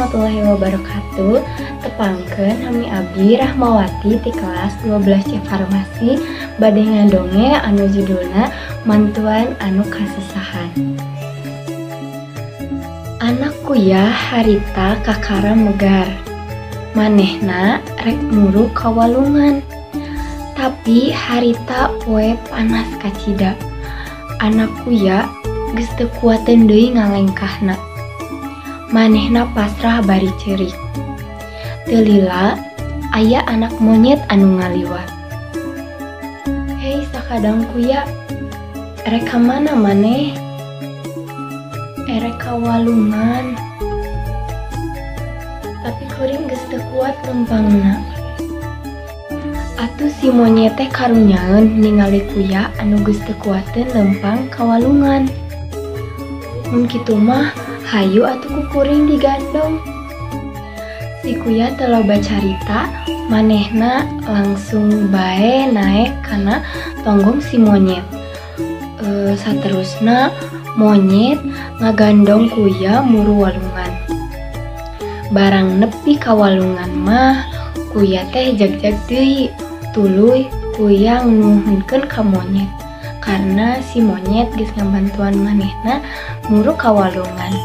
Warahmatullahi wabarakatuh. Tepangkeun, nami abdi Rahmawati ti kelas 12 C Farmasi, bade ngadongeng anu judulna Mantuan Anu Kasusahan. Anak kuya harita kakara megar. Manehna rek muru ka walungan. Tapi harita poe panas kacida. Anak kuya geus teu kuateun deui ngalengkahna. Manehna pasrah bari ceurik. Teu lila aya anak monyet anu ngaliwat. "Hei, sakadang kuya, erek ka mana maneh?" "Erek ka walungan. Tapi kuring geus teu kuat leumpangna." Atuh si monyet teh karunyaeun ningali kuya anu geus teu kuateun leumpang ka walungan. "Mun kitu mah, hayu atuh ku kuring digandong." Si kuya teu loba carita, manehna langsung bae naek kana tonggong si monyet. Saterusna monyet ngagandong kuya muru walungan. Barang nepi ka walungan mah kuya teh jagjag deui, tuluy kuya nuhunkeun ka monyet karena si monyet geus ngabantuan manehna muru ka walungan.